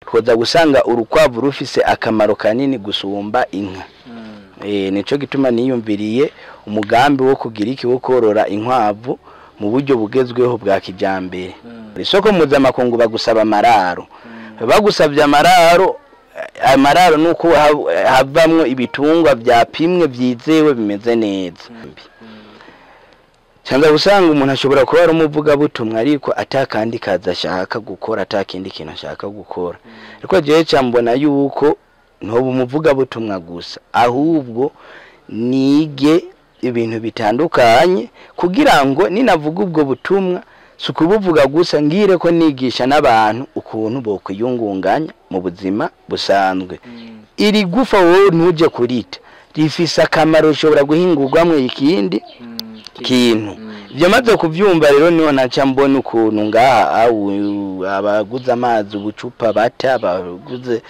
Twoza gusanga urukwavu rufise akamaro kanini gusumba inka. Nico gituma niyumviriye umugambi wo kugira iki, wo korora inkwavu mu buryo bugezweho bwa kijambere. Isoko mpuzamakungu bagusaba amararo. Bagusabye amararo, amararo nuko havamwo ibitungwa vyapimwe, vyizewe, bimeze neza. Cyangwa usanga umuntu ashobora kuba ari umuvugabutumwa ariko atakandi kazi ashaka gukora, atakindi kintu ashaka gukora. Ariko jewe mbona yuko ntoba umuvugabutumwa gusa, ahubwo nige ibintu bitandukanye kugira ngo ninavuga ubwo butumwa si ukubuvuga gusa, ngire ko nigisha n'abantu ukuntu bokwiyungunganya mu buzima busanzwe. Iri gufa wowe ntuje kurita, rifise akamaro, rishobora guhingurwamwo ikindi kintu. Ibyo maze kuvyumva rero, niho naca mbona ukuntu ngaha abaguze amazi ubucupa bata, abaguze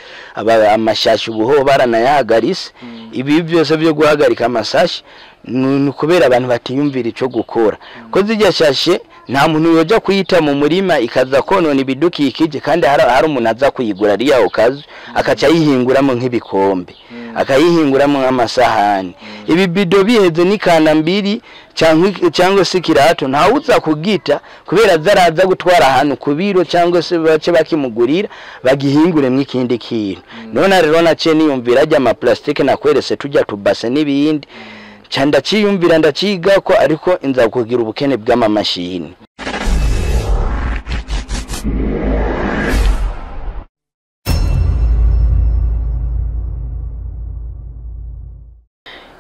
amashashi ubuho baranayahagarise. Ibi byose byo guhagarika amasashi ni ukubera abantu batiyumvira ico gukora, ko zirya shashe nta muntu yoja kuyita mu murima ikaza konona ibidukikije, kandi hari umuntu aza kuyigura ariya okazi akaca ayihinguramo nk'ibikombe, akayihinguramo nk'amasahani. Ibi bido biheze n'ikanda mbiri cyangwa se ikirato, ntawuza kugita kubera azaraza gutwara ahantu ku biro cyangwa se bace bakimugurira bagihinguremwo ikindi kintu. None rero naciye niyumvira ajya ama plastique nakwerese, tujya tubase n'ibindi, ca ndaciyumvira, ndaciga ko, ariko inza kugira ubukene bw'amamashini.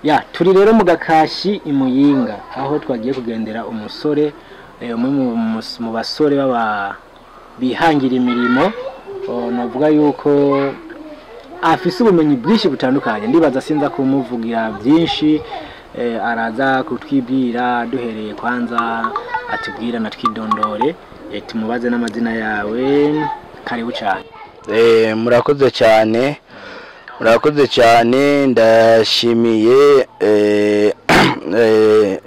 Ya, turi rero mu Gakashi i Muyinga, aho twagiye kugendera umusore, umwe mu basore baba bihangira imirimo. Navuga yuko afise ubumenyi bwinshi butandukanye. Ndibaza sinza kumuvugira byinshi, araza kutwibwira. Duhereye kwanza atubwira na twidondore, tumubaze n'amazina yawe. Karibu cyane. Murakoze cyane, murakoze cyane. Ndashimiye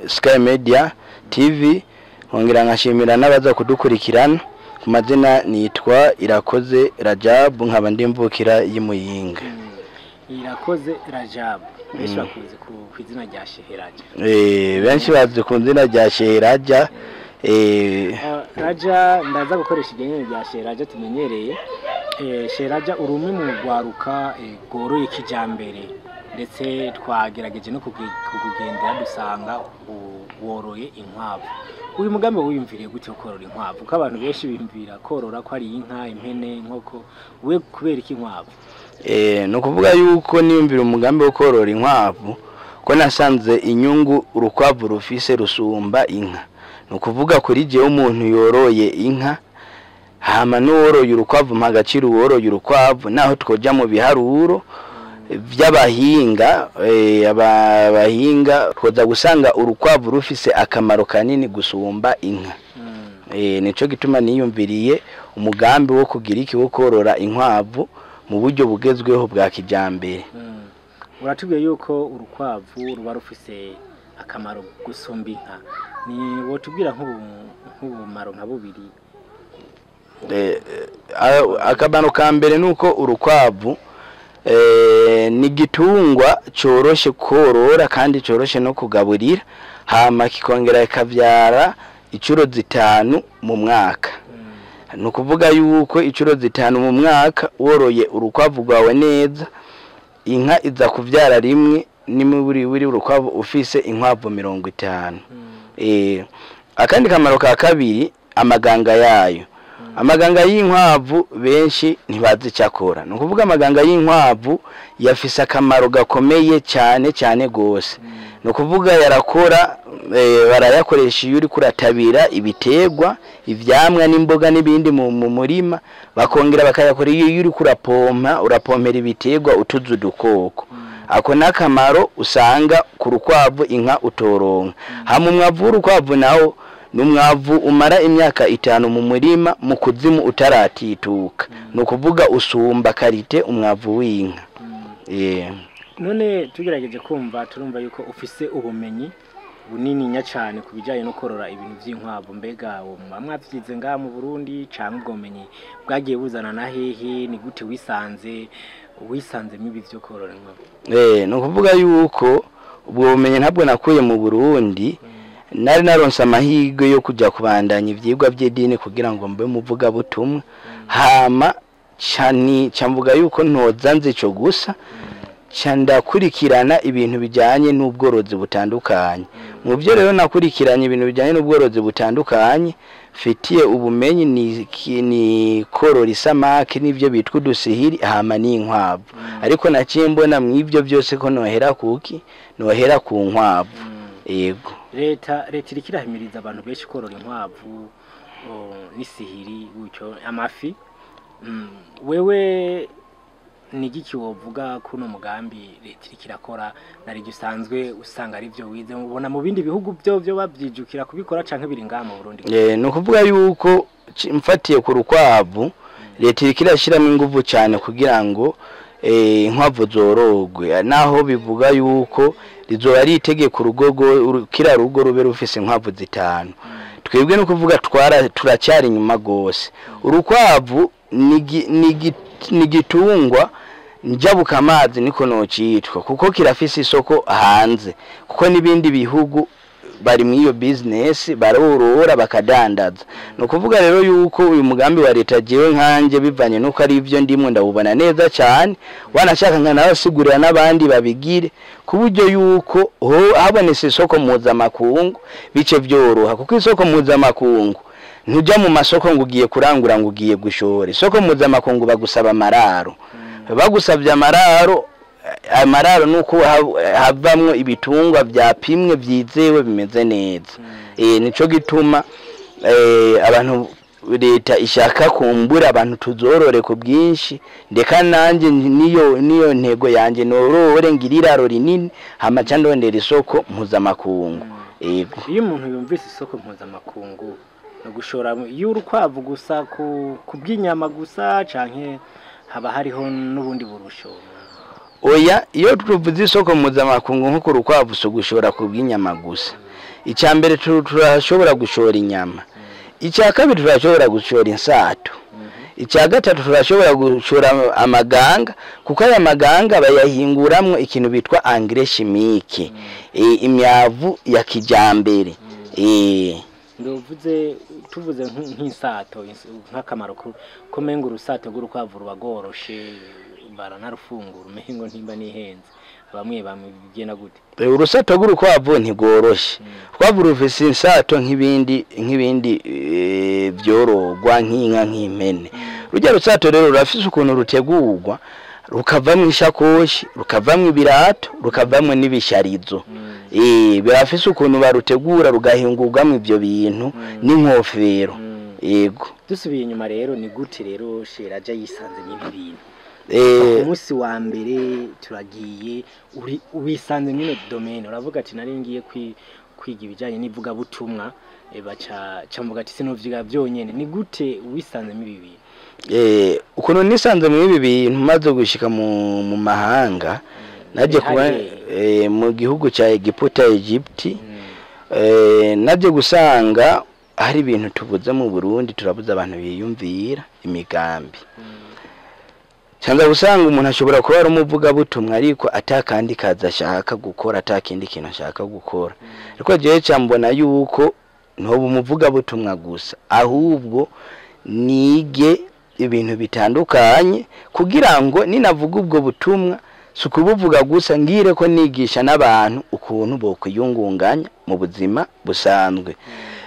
Sky Media TV, nkongera nkashimira n'abaza kudukurikirana. Ku mazina nitwa Irakoze Rajabu, nkaba ndi mvukira y'Imuyinga. Irakoze Rajabu, benshi bakuzi ku izina rya Sheheraja. Benshi bazi ku izina rya Sheheraja. Raja, ndaza gukoresha iryo rya Sheheraja tumenyereye. Sheheraja, uri umwe mu rwaruka rworoye kijambere, ndetse twagerageje no kukugendera dusanga woroye inkwavu. Uyu mugambi wiyumviriye gute wo korora inkwavu, kuko abantu benshi biyumvira korora ko ari inka, impene, inkoko? We kubera iki inkwavu? Ni ukuvuga yuko niyumvira umugambi wo korora inkwavu ko nasanze inyungu urukwavu rufise rusumba inka. Ni ukuvuga kuri jewe, umuntu yoroye inka hama n'uworoye urukwavu, mpa agaciro uworoye urukwavu, naho twoja mu biharuro by'abahinga, abahinga twoza gusanga urukwavu rufise akamaro kanini gusumba inka. Nico gituma niyumviriye umugambi wo kugira iki, wo korora inkwavu mu buryo bugezweho bwa kijambere. Uratubwiye yuko urukwavu ruba rufise akamaro gusumba inka. Ni wotubwira nk'ubumaro nka bubiri? Akamaro ka mbere nuko urukwavu ni igitungwa coroshe korora kandi coroshe no kugaburira, hama kikongera kikavyara incuro 5 mu mwaka. Ni ukuvuga yuko incuro 5 mu mwaka woroye urukwavu rwawe neza, inka iza kuvyara rimwe, nimuburi buri urukwavu ufise inkwavu 50. Akandi kamaro ka kabiri, amaganga yayo. Amaganga y'inkwavu benshi ntibazi icyakora. Ni ukuvuga amaganga y'inkwavu yafise akamaro gakomeye cyane cyane gose. Ni ukuvuga yarakora, barayakoresha iyo uriko uratabira ibitegwa, ivyamwa n'imboga n'ibindi mu murima, bakongera bakayakora iyo uriko urapompa, urapompera ibitegwa utuzu udukoko. Ako n'akamaro usanga ku rukwavu inka utoronka. Hama umwavu w'urukwavu nawo ni umwavu umara imyaka 5 mu murima mu kuzimu utaratituka. Ni ukuvuga usumba qualité umwavu w'inka. None tugerageje kumva, turumva yuko ufise ubumenyi bunininya cyane ku bijyanye no korora ibintu by'inkwavu. Mbega uwo muba mwavyize ngaha mu Burundi canke ubwo bumenyi bwagiye buzana na hehe? Ni gute wisanzemo ibi vyo korora inkwavu? Ni ukuvuga yuko ubwo bumenyi ntabwo nakuye mu Burundi. Nari naronse amahirwe yo kujya kubandanya ivyigwa by'idini kugira ngo mbe umuvugabutumwa, hama ca mvuga yuko ntoza nzi ico gusa, ca ndakurikirana ibintu bijyanye n'ubworozi butandukanye. Mu byo rero nakurikiranye ibintu bijyanye n'ubworozi butandukanye mfitiye ubumenyi ni korora isamaki n'ibyo bitwa udusihiri, hama n'inkwavu. Ariko naciye mbona mu ibyo byose ko nohera kuki nohera ku nkwavu. Yego. Leta iriko irahimiriza abantu benshi korora inkwavu n'isihiri gutyo amafi. Wewe ni igiki wovuga kuno mugambi leta iriko irakora, nari usanzwe usanga ari byo wize, ubona mu bindi bihugu byo babyijukira kubikora canke biri ngaha mu Burundi? Ni ukuvuga yuko mfatiye ku rukwavu, leta iriko irashyiramo ingufu cyane kugira ngo inkwavu zorogwe, naho bivuga yuko rizoba ari itegeko urugo kira rugo rube rufise inkwavu 5. Twebwe no kuvuga turacyari inyuma gose. Urukwavu ni gitungwa njabuka amazi niko nocitwa, kuko kirafise isoko hanze, kuko n'ibindi bihugu bari mu iyo business barorora bakadandaza. No kuvuga rero yuko uyu mugambi wa leta jewe nkanje bivanye nuko ari ivyo ndimwe ndawubona neza cyane, wanashaka nkanabasigurira n'abandi babigire ku buryo yuko habonetse isoko mpuzamakungu bice byoroha, kuko isoko mpuzamakungu ntujya mu masoko ngo ugiye kurangura ngo ugiye gushora. Isoko mpuzamakungu bagusaba amararo, bagusabye amararo, amararo nuko havamwo ibitungwa byapimwe byizewe bimeze neza. Nico gituma abantu leta ishaka kumbura abantu tuzorore ku bwinshi, ndeka nanje niyo ntego yanje norore ngiriraro rinini hama ca ndondera isoko mpuzamakungu. Yego. Iyo umuntu yumvise isoko mpuzamakungu no gushora iyo urukwavu gusa ku bw'inyama gusa canke haba hariho n'ubundi burusho? Oya, iyo tuvuze isoko mpuzamakungu nko ku rukwavu so gushora ku bw'inyama gusa. Icya mbere turashobora gushora inyama, icya kabiri turashobora gushora insato, icya gatatu turashobora gushora amaganga, kuko aya maganga bayahinguramwo ikintu bitwa engrais chimique, imyavu ya kijambere. Ndovuze tuvuze nk'insato nk'akamaro ko menga urusato rw'urukwavu ruba rworoshe baranarufungura, umengo ntimba nihenze bamwe bamugena gute? Urusato rw'urukwavu ntigoroshe. Urukwavu rufise insato nk'ibindi byorogwa nk'inka nk'impene. Rujya rusato rero rurafise ukuntu rutegurwa, rukavamwo ishakoshi, rukavamwo ibirato, rukavamwo n'ibisharizo. Birafise ukuntu barutegura rugahingurwamwo ivyo bintu n'inkofero. Yego. Dusubiye inyuma rero, ni gute rero Sheraja yisanze n'ibi bintu? Ku munsi wa mbere turagiye wisanze mwino domaine, uravuga ati nari ngiye kwiga ibijanye n'ivugabutumwa, baca camvuga ati sinovyiga byonyene. Ni gute wisanze ibi bintu? Ukuntu nisanze mu ibi bintu maze gushika mu mahanga, naje kuba mu gihugu ca Egiputa, Egypt, naje gusanga hari ibintu tubuze mu Burundi, turabuze abantu biyumvira imigambi. Chanza gusanga umuntu ashobora kuba ari umuvugabutumwa ariko atakandi kazi ashaka gukora, atakindi kintu ashaka gukora. Ariko jewe ca mbona yuko ntoba umuvugabutumwa gusa, ahubwo nige ibintu bitandukanye kugira ngo ninavuga ubwo butumwa sikubuvuga gusa, ngire ko nigisha n'abantu ukuntu bokwiyungunganya mu buzima busanzwe.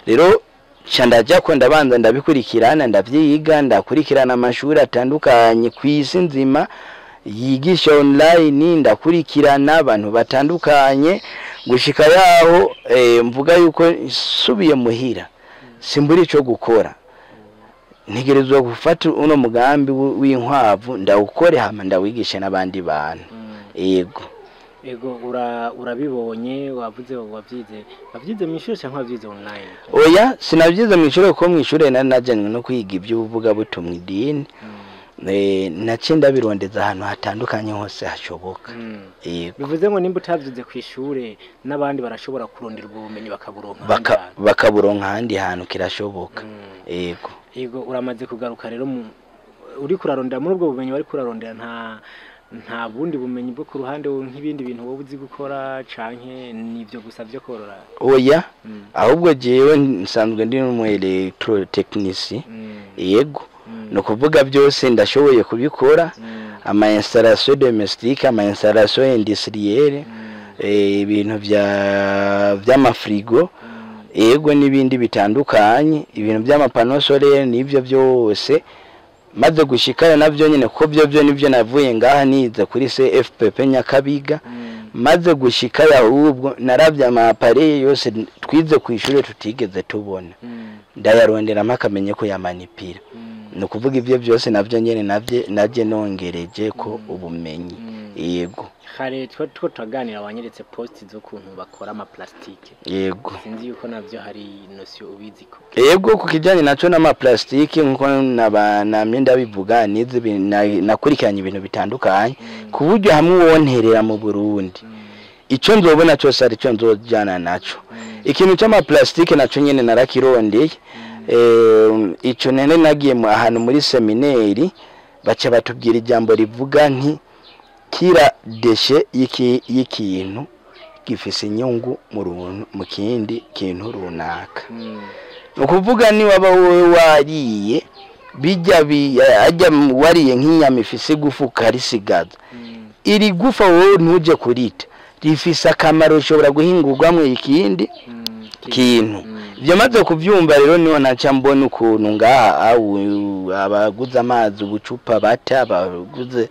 Rero ca ndaja ko ndabanza ndabikurikirana, ndavyiga, ndakurikirana amashuri atandukanye kw'isi nzima yigisha online, ndakurikirana abantu batandukanye gushika yaho mvuga yuko nsubiye muhira simbura ico gukora, ntegerezwa gufata uno mugambi w'inkwavu ndawukore hama ndawigishe n'abandi bantu. Yego. Ego, urabibonye, wavuze wavyize mw'ishure canke wavyize online? Oya, sinavyize mw'ishure kuko mw'ishure nari najanywe no kwiga ivy'ubuvugabutumwa idini. Naciye ndabirondeza ahantu hatandukanye hose hashoboka. Yego. Bivuze ngo nimba utavyize kw'ishure, n'abandi barashobora kurondera ubwo bumenyi bakaburonka ahandi hantu. Bakaburonka ahandi hantu, kirashoboka. Yego. Yego, uramaze kugaruka rero uriko urarondera muri ubwo bumenyi wariko urarondera, nta bundi bumenyi bwo ku ruhande nk'ibindi bintu wowe uzi gukora, canke nivyo gusa vyo korora? Oya, ahubwo jewe nsanzwe ndi n'umu électrotechnicien. Yego. Ni ukuvuga byose ndashoboye kubikora, ama installation domestique, ama installation industrielle, ibintu vya vy'amafrigo, yego, n'ibindi bitandukanye, ibintu by'ama panneaux solaires, n'ibyo byose maze gushikayo navyo nyene, kuko byo nivyo navuye ngaha nize kuri CFPP Nyakabiga. Maze gushikayo, ahubwo naravye ama appareils yose twize ku ishure tutigeze tubona, ndayarondera mpakamenye ko yamanipira. Ni ukuvuga ibyo byose navyo nyene navye naje nongereje ko ubumenyi. Yego. Kare two turaganira, wanyeretse post z'ukuntu bakora ama plastique. Yego. Sinzi yuko navyo hari notion ubiziko. Yego, ku kijyanye naco n'ama plastique, nkuko naba namye ndabivuga, nize nakurikiranye ibintu bitandukanye, ku buryo hamwe wonterera mu Burundi, ico nzobona cyose ari cyo nzojana naco. Ikintu c'ama plastique naco nyene narakirondeye. Ico nene nagiye ahantu muri séminaire, baca batubwira ijambo rivuga nti kira déchet y'ikintu gifise inyungu mu runtu mu kindi kintu runaka. Ni ukuvuga niwaba wowe wariye bijya ajya wariye nk'inyama ifise igufa ukarisigaza, iri gufa wowe ntuje kurita, rifise akamaro, rishobora guhingurwamwo ikindi kintu. Ibyo maze kubyumva rero, niho naca mbona ukuntu ngaha abaguze amazi ubucupa bata, abaguze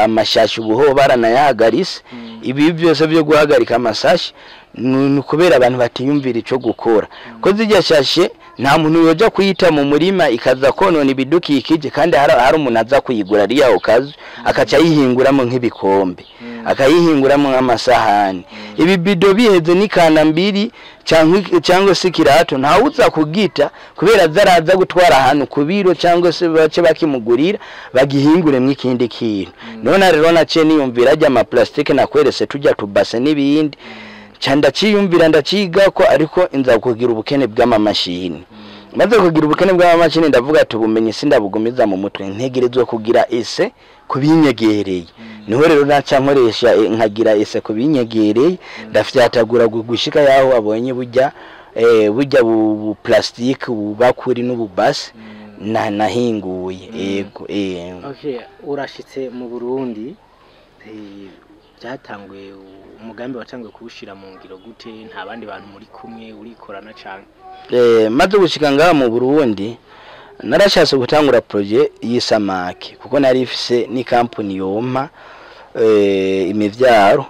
amashashi ubuho baranayahagarise. Ibi byose byo guhagarika amasashi ni ukubera abantu batiyumvira ico gukora, ko zirya shashe nta muntu yoja kuyita mu murima ikaza konona ibidukikije, kandi hari umuntu aza kuyigura ariya okazi, akaca ayihinguramo nk'ibikombe, akayihinguramo nk'amasahani. Ibi bido biheze n'ikanda mbiri cyangwa se ikirato, ntawuza kugita kubera azaraza gutwara ahantu ku biro, cyangwa se bace bakimugurira bagihinguremwo ikindi kintu. None rero naciye niyumvira ajya ama plastique nakwerese, tujya tubase n'ibindi, ca ndaciyumvira, ndaciga ko, ariko inza kugira ubukene bw'amamashini. Maze kugira ubukene bw'amamashini, ndavuga ati ubumenyi sindabugumiza mu mutwe, ntegerezwa kugira essai kubinyegereye. Niho rero naca nkoresha nkagira essai kubinyegereye, ndafyatagura gushika yaho abonye burya burya bu plastique, bubakuri n'ububase na nahinguye. Yego. Okay, urashitse mu Burundi, byatanguye, umugambi watanguye kuwushira mu ngiro gute? Nta bandi bantu muri kumwe, urikorana canke? Maze gushika ngaha mu Burundi, narashatse gutangura projet y'isamaki, kuko nari ifise ni company yompa imivyaro,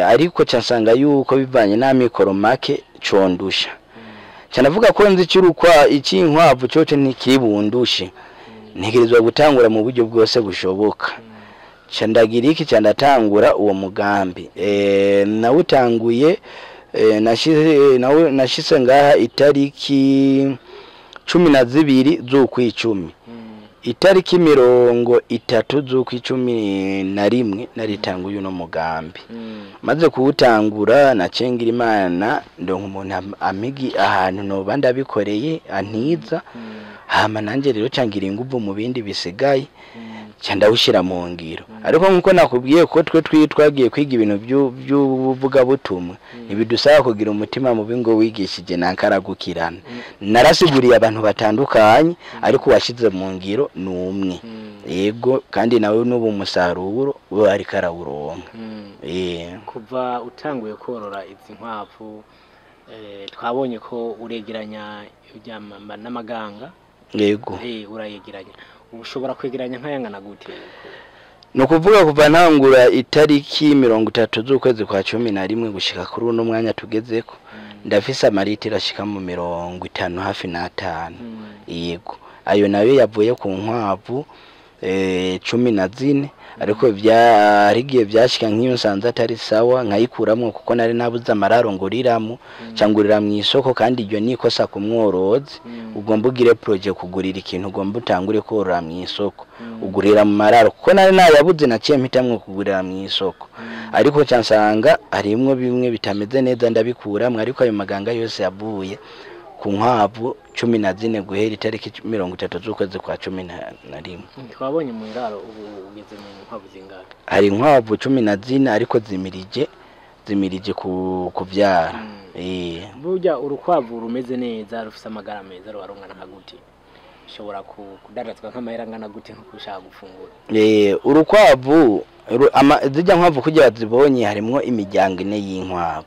ariko ca nsanga yuko bivanye n'amikoro make condusha. Ca ndavuga ko nzi icurukwa icinkwavu coco ntikibundushe, ntegerezwa gutangura mu buryo bwose bushoboka. Ca ndagira iki? Ca ndatangura uwo mugambi. Nawutanguye nashitse ngaha itariki 12 z'ukwicumi. Itariki 30 z'ukwicumi na rimwe naritanguye uno mugambi. Maze kuwutangura, nacengira Imana ndonka umuntu amigi ahantu noba ndabikoreye antiza, hama nanje rero cangira inguvu mu bindi bisigaye, ca ndawushira mu ngiro. Ariko nkuko nakubwiye ko twe twagiye kwiga ibintu by'ubuvugabutumwa, ntibidusaba kugira umutima mubi ngo wigishije nankaragukirana. Narasiguriye abantu batandukanye, ariko uwashize mu ngiro ni umwe. Yego, kandi nawe n'ubu umusaruro we ariko arawuronka. Kuva utanguye korora izi nkwavu, twabonye ko uregeranya n'amaganga. Yego. Urayegeranya, ubu ushobora kwegeranya nk'ayangana gute? Ni ukuvuga kuva ntangura itariki 30 z'ukwezi kwa 11 gushika kuri uno mwanya tugezeko, ndafise amaritiro ashika mu 55 hafi. Yego, ayo nayo yavuye ku nkwavu. 14, ariko vyarigiye vyashika nk'iyo nsanze atari sawa nkayikuramwo, kuko nari nabuze amararo nguriramo cangurira mu isoko, kandi iryo ni ikosa ku mworozi. Ugomba ugire projet kugurira ikintu ugomba utangure korora mu isoko, ugurira mu mararo, kuko nari nayabuze naciye mpitamwo kugurira mu isoko, ariko cansanga harimwo bimwe bitameze neza ndabikuramwo. Ariko ayo maganga yose yavuye ku nkwavu 14 guhera itariki 30 z'ukwezi kwa 11. Twabonye mu iraro ubu ugeze mu nkwavu zingana? Hari inkwavu 14, ariko zimirije kuvyara. Burya urukwavu rumeze neza rufise amagara meza ruba rungana nka gute? Ushobora kudandazwa nk'amahera angana gute nko ushaka gufungura? Urukwavu zirya nkwavu kugira zibonye harimwo imiryango 4 y'inkwavu.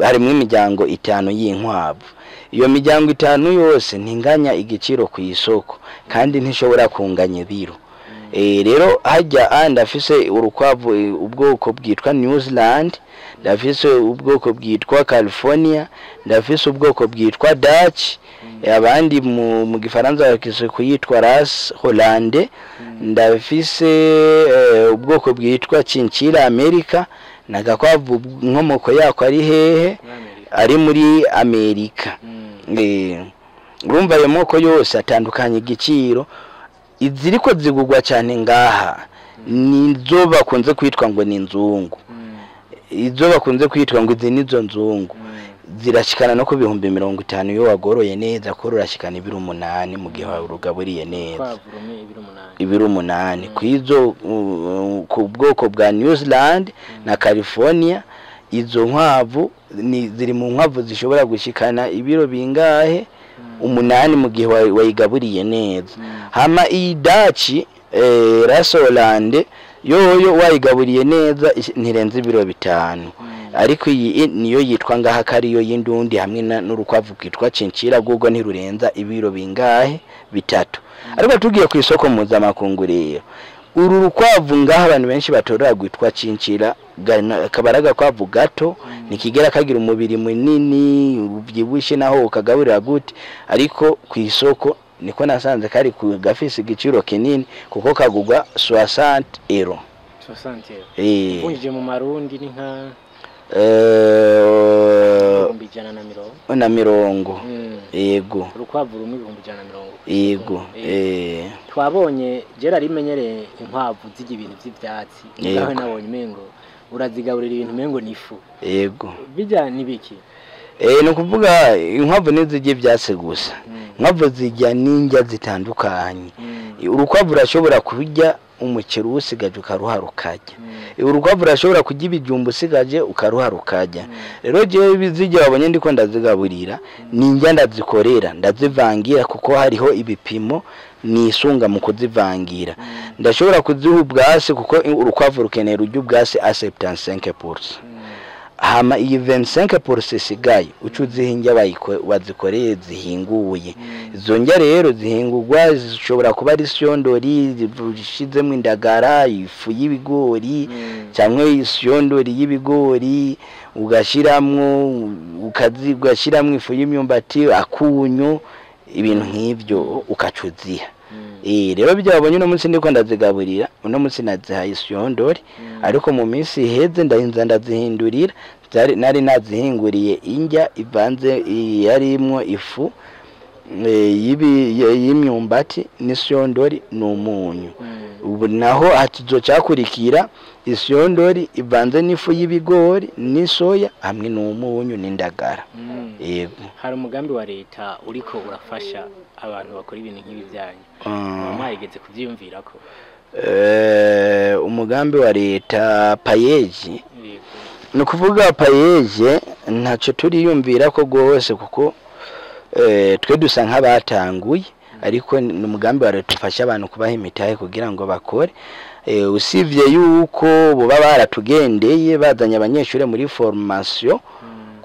Harimwo imiryango 5 y'inkwavu. Iyo miryango 5 yose ntinganya igiciro ku isoko, kandi ntishobora kunganya ibiro. Rero hajya ndafise urukwavu ubwoko bwitwa New Zealand, ndafise ubwoko bwitwa California, ndafise ubwoko bwitwa Dutch, abandi mu gifaransa bakise kuyitwa Ras Hollande, ndafise ubwoko bwitwa Chinchilla America, nagakwavu nkomoko yako ari hehe? Ari muri Amerika. Urumva ayo moko yose atandukanye igiciro. Iziriko zigugwa cyane ngaha nizo bakunze kwitwa ngo ni nzungu. Izo bakunze kwitwa ngo izi nizo nzungu zirashikana no ku 50,000 iyo wagoroye neza, ko rurashikana ibiro 8 mu gihe urugaburiye neza. Ibiro 8 kwizo ku bwoko bwa New Zealand na California. Izo nkwavu ni ziri mu nkwavu zishobora gushikana ibiro bingahe? 8 mu gihe wayigaburiye neza. Hama iyi Dutch Rasolande yoyo wayigaburiye neza ntirenze ibiro 5. Ariko iyi niyo yitwa ngaha kariyo y'indundi hamwe n'urukwavu kwitwa Chinchilla rwo ntirurenza ibiro bingahe? 3. Ariko tugiye ku isoko mpuzamakungu rero, uru rukwavu ngaha abantu benshi batorora gwitwa Chinchilla, kabaraga kwavu gato, nikigera kagira umubiri munini ubyibushe naho ukagaburira gute, ariko ku isoko niko nasanze kari gafise igiciro kinini kuko kagugwa 60 euro. 60 euro. Uvunjije mu marundi ni nka 150. Yego. Urukwavu rumwe 150. Yego. Twabonye Gerard imenyereye inkwavu z'igi ibintu by'ivyatsi, ngaho nabonye umengo urazigaburira ibintu umengo nifu. Yego. Bijya nibiki? No kuvuga inkwavu nizijya ivyatsi gusa. Inkwavu zijya n'indya zitandukanye. Urukwavu rashobora kurya umuceri usigaje ukaruha rukajya. Urukwavu rashobora kurya ibijumba usigaje ukaruha rukajya. Rero jewe bizijya wabonye ndiko ndazigaburira, n'indya ndazikorera, ndazivangira kuko hariho ibipimo nisunga mu kuzivangira. Ndashobora kuziha ubwasi kuko urukwavu rukeneye urya ubwasi a 75%. Hama iyi 25% isigaye ucuziha indya bazikoreye zihinguye. Izo ndya rero zihingurwa zishobora kuba ari syondori zishizemo indagara, ifu y'ibigori cyangwa isyondori y'ibigori, ugashiramwo ifu y'imyumbati, akunyu, ibintu nk'ivyo ukacuziha. Rero bijya babonye uno munsi ndiko ndazigaburira, uno munsi nazihaye isyondori, ariko mu minsi iheze ndahinza ndazihindurira, nari nazihinguriye indya ivanze yarimwo ifu y'imyumbati n'isyondori n'umunyu. Ubu naho hatuzocakurikira isyondori ivanze n'ifu y'ibigori n'isoya hamwe n'umunyu n'indagara. Yego. Hari umugambi wa leta uriko urafasha abantu bakora ibintu nk'ibi byanyu. Mwayigeze kuvyiyumvirako? Umugambi wa leta payeje. No kuvuga payeje ntaco turiyumvira ko gose kuko twe dusa nk'abatanguye, ariko ni umugambi wa leta ufasha abantu kubaha imitahe kugira ngo bakore. Usivye yuko boba baratugendeye bazanye abanyeshuri muri formation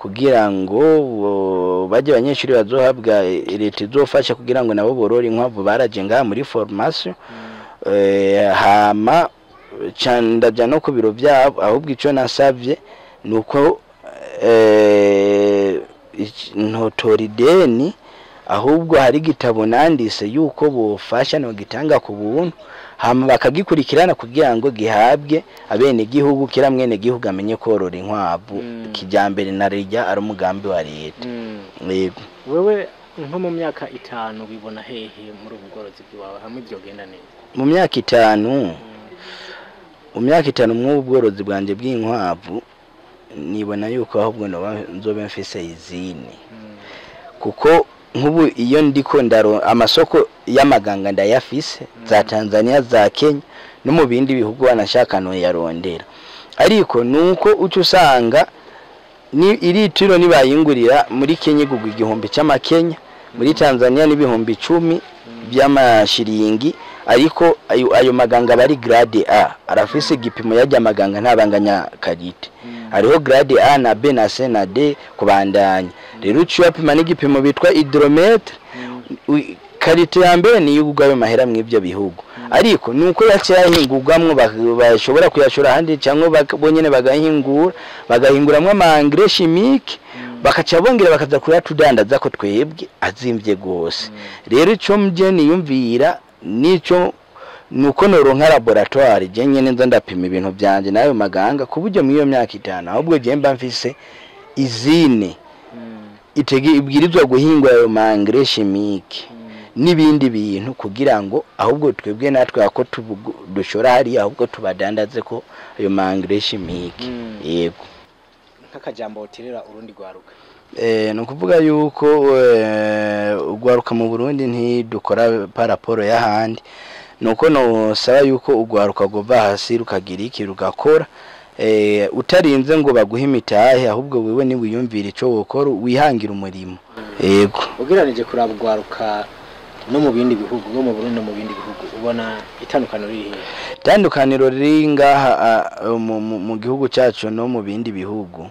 kugira ngo baje abanyeshuri bazohabwa leta izofasha kugira ngo nabo borore inkwavu, baraje ngaha muri formation. Hama ndaja no ku biro byabo, ahubwo ico nasavye nuko ntotora ideni Ahubwo hari igitabo nandise yuko bofasha nogitanga ku buntu, hama bakagikurikirana kugira ngo gihabwe abene gihugu, kira mwene gihugu amenye korora inkwavu kijambere, na rijya ari umugambi wa leta. Yego. Wewe nko mu myaka 5 wibona hehe muri ubu bworozi bwawe hamwe byogenda neza? Mu myaka 5, mu myaka 5 mw'ubu bworozi bwanje bw'inkwavu nibona yuko ahubwo nzobe mfise izini, kuko nk'ubu iyo ndiko ndaro amasoko y'amaganga ndayafise, za Tanzania, za Kenya, no mu bindi bihugu wanashaka no yarondera. Ariko nuko uca usanga ni iritiro nibayingurira muri Kenya igugwa 1000 cy'amakenya, muri Tanzania n'ibihumbi 10 by'amashiringi, ariko ayo maganga bari grade A, arafise igipimo yajya amaganga ntabanganya karite. Hariho grade A na B na C na D kubandanya. Rero uciye apima n'igipimo bitwa hydrometre, karite ya mbere ni yugwa ayo mahera mw'ivyo bihugu. Ariko nuko yaciye ahingurwamwo, bashobora kuyashora ahandi cyangwa bonyene bagahingura, bagahinguramwo ama engrais chimique, bakaca bongera bakaza kuyatudandaza ko twebwe azimvye gose. Rero ico mje niyumvira nico nuko noronka laboratoire je nyene nza ndapima ibintu byanje nayo maganga, ku buryo mw'iyo myaka 5 ahubwo je mba mfise izine itege ibwirizwa guhingwa ayo ma engrais chimique n'ibindi bintu, kugira ngo ahubwo twebwe natwe ako dushora hariya ahubwo tubadandaze ko ayo ma engrais chimique. Yego. Nk'akajambo uterera urundi rwaruka? Ni ukuvuga yuko urwaruka mu Burundi ntidukora paraporo y'ahandi, nuko nosaba yuko urwaruka rwova hasi rukagira iki rugakora, utarinze ngo baguhe imitahe, ahubwo wewe ni wiyumvira ico wokora wihangira umurimo. Yego. Ugereranije kuraba urwaruka no mu bindi bihugu, no mu Burundi no mu bindi bihugu, ubona itandukaniro riri hehe? Itandukaniro riri ngaha mu gihugu cyacu no mu bindi bihugu.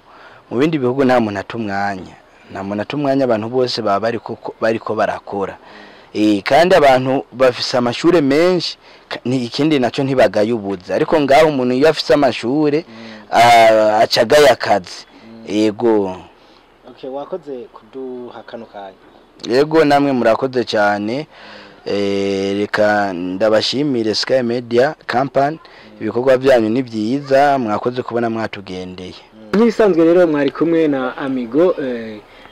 Mu bindi bihugu nta muntu atumwanya, nta muntu atumwanya, abantu bose baba bariko barakora. Kandi abantu bafise amashure menshi, ni ikindi naco ntibagayubuza, ariko ngaho umuntu iyo afise amashure acagaye akazi. Yego. Okay, wakoze kuduha kano kanya. Yego, namwe murakoze cyane. Reka ndabashimire Sky Media Company, ibikorwa byanyu ni byiza, mwakoze kubona mwatugendeye. Nk'ibisanzwe rero mwari kumwe na Amigo,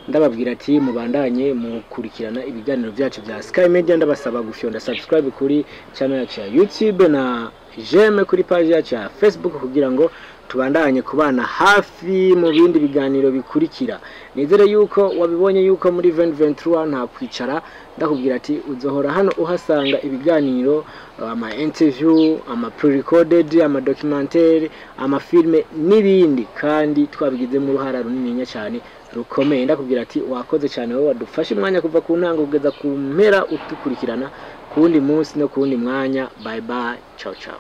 ndababwira ati mubandanye mukurikirana ibiganiro byacu bya Sky Media, ndabasaba gufyonda subscribe kuri channel yacu ya YouTube na j'aime kuri page yacu ya Facebook, kugira ngo tubandanye kubana hafi mu bindi biganiro bikurikira. Nizere yuko wabibonye yuko muri 2023 nta kwicara, ndakubwira ati uzohora hano uhasanga ibiganiro, ama interview, ama pre-recorded, ama documentaire, ama filme n'ibindi, kandi twabigizemo uruhara runini cyane rukomeye. Ndakubwira ati wakoze cyane wowe wadufashe umwanya kuva ku ntango kugeza ku mpera utukurikirana, ku wundi munsi no ku wundi mwanya. Bye bye, ciao ciao.